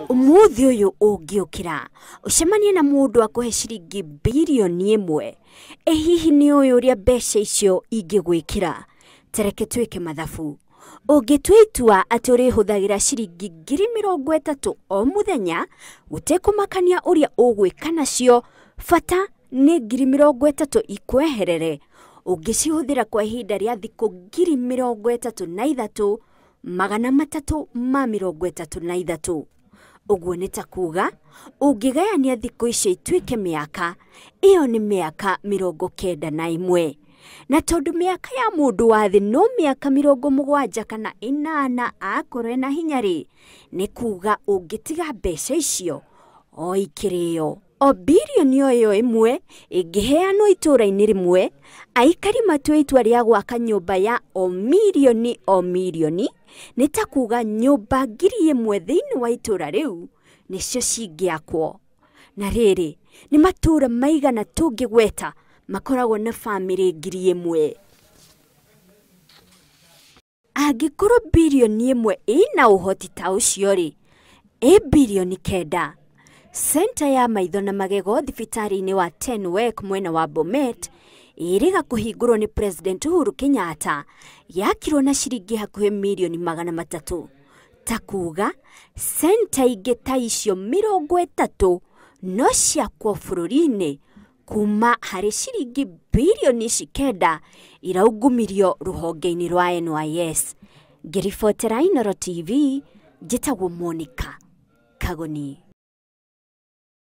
Umuthi ũyũ ũngĩũkĩra ũcemanie na mũndũ akũhe ciringi 1 birioni. Ĩ hihi nĩ ũĩ ũrĩa mbeca icio ingĩgwĩkĩra? Tereke twĩke mathabu. Ũngĩtua itua atĩ ũrĩhũthagĩra ciringi 30,000 o mũthenya, gũtekũmakania ũrĩa ũgwĩka nacio, bata nĩ 30,000 ikweherere, ũngĩcihũthĩra kwa ihinda rĩa thikũ 33,333, ũguo nĩ ta kuga ũngĩgayania thikũ icio ituĩke mĩaka, ĩyo nĩ mĩaka 91. Na tondũ mĩaka ya mũndũ wa thĩ no mĩaka 78 kana 80 akorwo ena hinya rĩ, nĩ kuga ũngĩtiga mbeca icio o ikĩrĩo. O birioni o ĩyo ĩmwe ĩngĩheanwo itũũra-inĩ rĩmwe, aikari matue itua rĩa gwaka nyũmba ya o mirioni o mirioni, nĩ ta kuga nyũmba 1,000 thĩinĩ wa itũũra rĩu nĩcio cingĩakwo. Na rĩrĩ, nĩ matũũra maigana tũngĩgweta makoragwo na bamĩrĩ 1,000? Angĩkorwo 1 birioni ĩna ũhoti ta ũcio rĩ, ĩ 9 birioni? Centa ya maitho na magego thibitarĩ-inĩ wa Tenwek mwena wa Bomet ĩrĩga kũhingũrwo nĩ President Uhuru Kenyatta yakirwo na ciringi hakuhĩ 300 mirioni. Ta kuga centa ingĩ ta icio 30 no ciakwo bũrũri-inĩ kuma harĩ ciringi 9 birioni ici iraungumirio rũhonge-inĩ rwa NYS. Ngĩribotera Inooro TV, njĩtagwo Monica Kagoni.